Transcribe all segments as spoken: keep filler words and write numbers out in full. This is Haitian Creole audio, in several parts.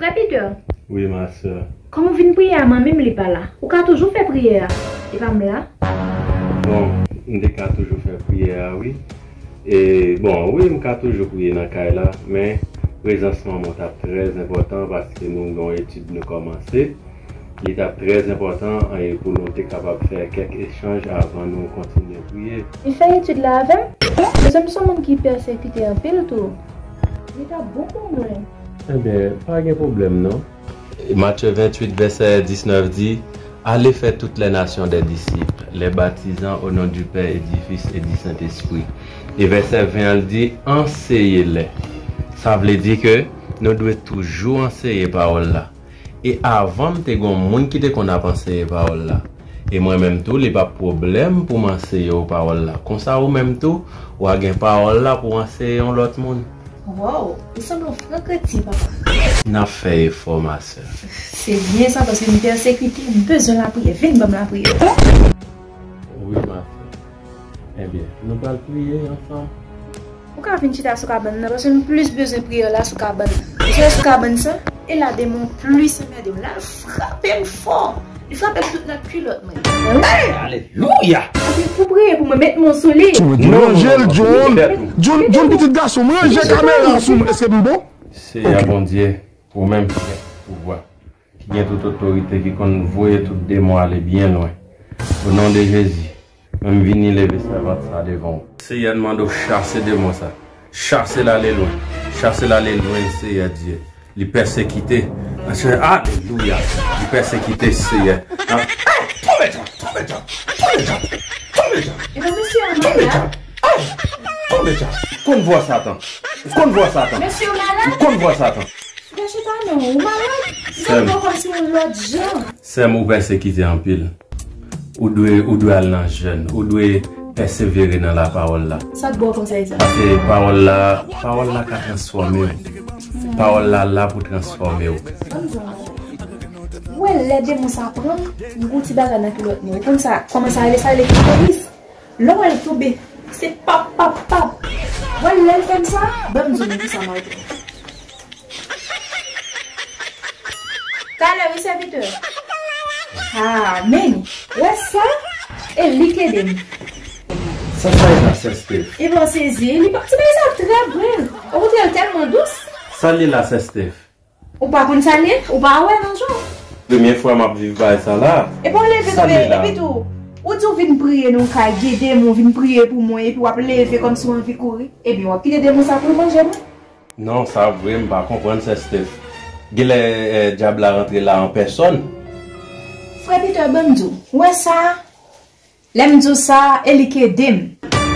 Frè Peter. Wi, ma sè. Kòm ou vin priye a, manmi m li pa la. Ou ka toujou fè priyè a. E pa m la. Bon, m te ka toujou fè priyè a, wi. E, bon, wi, m ka toujou priye nan kay la, men prezans manman w t ap trè enpòtan paske nou gen yon etid nou kòmanse. Li t ap trè enpòtan, e, pou nou te kapab fè kèk echanj avan nou kontinye priye. Li fè etid la avè m? Paske m se yon moun ki pèsekite anpil tou. Li t ap bon pou mwen. Ebyen, pa gen pwoblèm non. Matye venntuit, vèsè diznèf di, Allez faire toutes les nations des disciples, les baptisant au nom du Père et du Fils et du Saint-Esprit. E vèsè ven an, l di, Anseye lè. Sa vle di ke nou dwe toujou anseye pawòl la. E avan m te gen yon moun ki te konn ap anseye pawòl la. E mwen menm tou, li p ap pwoblèm pou m anseye w pawòl la. Konsa ou menm tou, w a gen pawòl la pou w anseye yon lòt moun. Wow, ou sanble yon fran kretyen, papa. N ap fè efò, ma sè. Se byen sa, paske m pèsekite, m bezwen lapriyè. Vin ban m lapriyè. Wi, ma sè. Ebyen, nou pral priye ansanm. Ou ka vin chita sou kabann nan, paske m plis bezwen priyè la sou kabann nan. Ou chita sou kabann sa, e la demon plis anmède m. La l frape m fò. Li frape m tout nan kilòt mwen. Alelouya! Pou priye pou mwen, met men w sou li. Ranje l, John. John, John, pitit gason m, ranje kamera sou mwen. Èske m bon? Seyè Bondye, ou menm ki gen tout pouvwa, ki gen tout otorite, ki konn voye tout demon ale byen lwen. O non de Jezi, mwen m vini leve sèvant sa devan w. Seyè, n mande w chase demon sa. Chase l ale lwen. Chase l ale lwen, Seyè Dye. Li pèsekite. Alelouya. Li pèsekite, Seyè. Nan, ey, tonbe djab, tonbe djab, tonbe djab, tonbe djab, tonbe djab. Ey, tonbe djab. Konn vwa Satan. Konn vwa Satan. Konn vwa Satan. Frè Chita, non, ou malad? Sè m. Ou kòmsi yon lòt jan. Sè m, ou pèsekite anpil. Ou dwe, ou dwe al nan jèn. Ou dwe pèsevere nan lapawòl la. Sa k ba w konsèy sa? Paske pawòl la, pawòl la ka transfòme w. Pawòl la la pou transfòme w. Ban m di w yon bagay. Ou wè lè demon sa pran m, m gon ti bagay nan kilòt mwen. Ou konn sa, kòman sa rele, sa rele klitoris. Lè w wè l tonbe, se pap, pap, pap. Ou wè lè l fè m sa, ban m di w men kisa m al fè. Talè wi, sèvitè. Ah, men, wè sa? E li k ede m. Sa sa ye la, sè Steph? E bon, sezi, li pa, ti bagay sa trè bèl. Okontrè, l tèlman dous. Sa l ye la, sè Steph? Ou pa konn sa l ye? Ou pa wè nan je w? Premye fwa m ap viv bagay sa la. Epi w leve tonbe, epi tou, ou di w vin priye nan kay, gen demon vin priye pou mwen, epi w ap leve kòmsi w anvi kouri. Ebyen, w ap kite demon sa pou l manje mwen? Non, sa vre, m pa konprann, sè Steph. Genlè, eh, dyab la rantre la an pèsòn. Frè Peter, ban m di w, ou wè sa? Lè m di w sa, e li k ede m.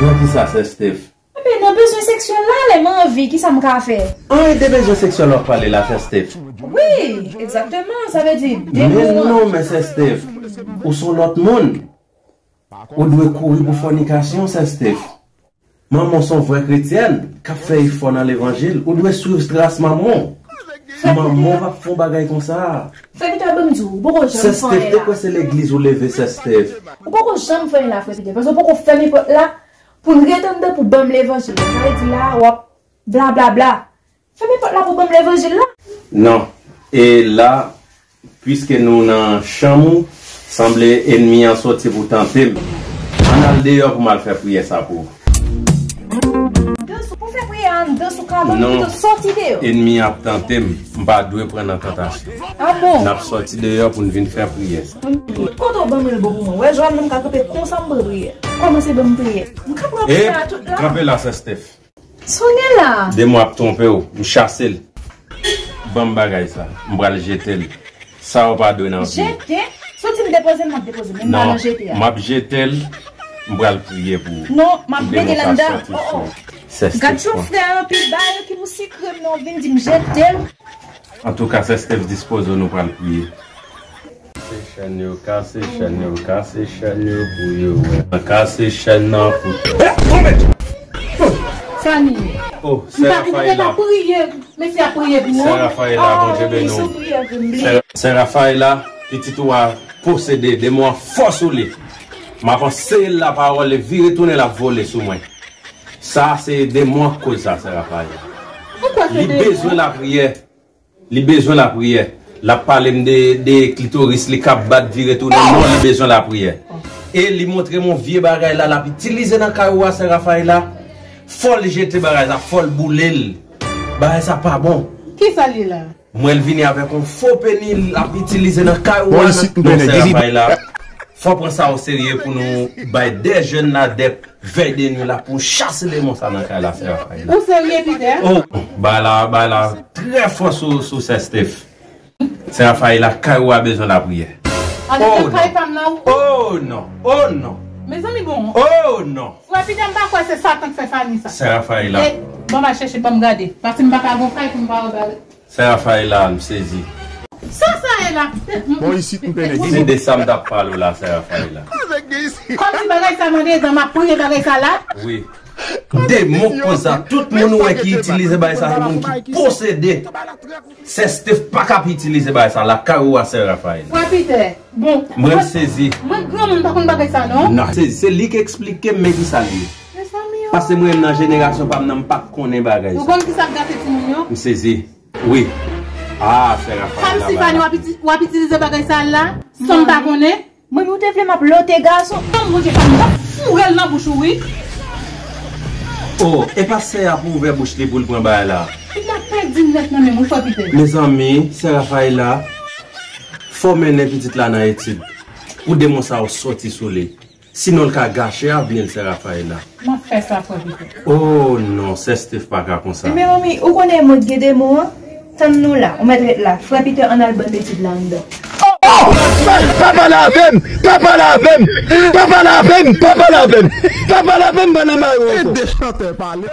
Nan kisa, sè Steph? Ebyen, nan bezwen seksyèl la, lè m anvi, kisa m ka fè? An, e de bezwen seksyèl w ap pale la, sè Steph? Wi, egzakteman, sa vle di, men demon an. Non, men sè Steph, ou se yon lòt moun. Ou dwe kouri pou fònikasyon, sè Steph. Manman w se yon vrè kretyèn k ap fè efò nan levanjil. Ou dwe swiv tras manman w. Manman w p ap fè yon bagay konsa. Frè Peter, ban m di w, ou poko janm fè anyen la. Sè Steph, te kwè se legliz ou leve, sè Steph. Ou poko janm fè anyen la, frè Peter, paske ou poko fèmen pòt la pou n ret anndan pou ban m levanjil la. Sa vle di la, w ap blablabla. Fèmen pòt la pou ban m levanjil la. Non. E la, piske nou nan chanm ou, sanble ènmi an soti pou tante m. Ann al deyò pou m al fè priyè sa pou ou. Anndan sou, pou fè priyè anndan sou kabann, ou pito soti deyò. Non. Ènmi an ap tante m. M pa dwe pran nan tantasyon. Ah bon? N ap soti deyò pou n vin fè priyè sa. Kote w ban mwen l bon pou mwen? Wè, Joanne, m ka kanpe konsa m pran priyè. Kòmanse ban m priyè. M ka pran priyè a tout la. Kanpe la, sè Steph. Sonnen la. Demon ap twonpe w, m chase l. Ban m bagay sa, m pral jete l. Sa w pa dwe nan vi w. Jete? Si w di m depoze l, m ap depoze l, men m pa nan jete a. Non, m ap jete l, m pral priye pou demon sa soti sou ou. Non, m ap mete l anndan. Oh, oh. Gad yon frè anpil bagay ki pou sikre m non, vin di m jete l. Antouka, sè Steph, dispoze w, nou pral priye. Kase chèn yo, kase chèn yo, kase chèn yo pou yo wè. Kase chèn nan pou. Eh, tonbe! Sa li ye? Oh, sè Rafaela. Mesye ap priye pou ou. Sè Rafaela, Bondye beni w. Sè, sè Rafaela, pitit ou a posede, demon an fò sou li. M ap anseye l lapawòl, li vire tounen, l ap vole sou mwen. Sa se demon an k koz sa, sè Rafaela. Li bezwen lapriyè. Li bezwen lapriyè. L ap pale m de, de klitoris li k ap bat vire tounen. Non, li bezwen lapriyè. E li montre m yon vye bagay la, l ap itilize nan kay ou a, sè Rafaela. Fò l jete bagay sa, fò l boule l. Bagay sa pa bon. Kisa l ye la? M wè l vini avèk yon fo peni, l ap itilize nan kay ou a. Non, sè Rafaela. Fò pran sa o serye pou nou bay de jèn la de vèy de nwi la pou chase demon sa nan kay la, sè Rafaela. Ou serye, Peter? Oh, bagay la, bagay la trè fò sou, sou sè Steph. Sè Rafaela, kay ou a bezwen lapriyè. Andedan kay pa m nan ou? Oh non, oh non. Mezanmi, bon. Oh non. Frè Peter, m pa kwè se Satan k fè Fanny sa. Sè Rafaela. E, bon, m al chèche, ban m gade. Paske m pa ka gon kay pou m pa wè bagay. Sè Rafaela, m sezi. Sa, sa ye la? Bon, isit, m pèmèt. Se de sa m t ap pale w la, sè Rafaela. Kòmsi bagay sa mande edan, m ap priye bagay sa la? Wi. Demon k koz sa, tout moun ou wè ki itilize bagay sa, se moun ki posede. Sè Steph pa ka ap itilize bagay sa lakay ou a, sè Rafaela. Frè Peter, bon. Mwen, m sezi. Mwen granmoun pa konn bagay sa, non? Non, sezi. Se li k eksplike m, men ki sa l ye. Mezanmi, oh. Paske mwen menm nan jenerasyon pa m nan, m pa konnen bagay sa. Ou konn ki sa k gate timoun yo? M sezi. Wi. Ah, sè Rafaela. Kòmsi Fanny w ap iti-, w ap itilize bagay sa la, san m pa konnen? Mwen, ou te vle m ap lote gason. Fanm, Bondye pa m, m ap foure l nan bouch ou, wi. Oh, e pa sè a pou ouvè bouch li pou l pran bagay la. Li t ap pèdi m nèt nan men m, wi, frè Peter. Mezanmi, sè Rafaela, fò mennen pitit la nan etid. Pou demon sa yo soti sou li. Sinon, l ka gache avni l, sè Rafaela. M ap fè sa, frè Peter. Oh non, sè Steph pa ka konsa. Mezanmi, ou konnen mwen t gen demon an? Tann nou la, ou mèt ret la. Frè Peter, ann al ban etid la anndan. Oh! Pa, pa pale avè m! Pa pale avè m! Pa pale avè m! Pa pale avè m! Pa pale avè m, bann anmay ou ankò. E de chantè pale.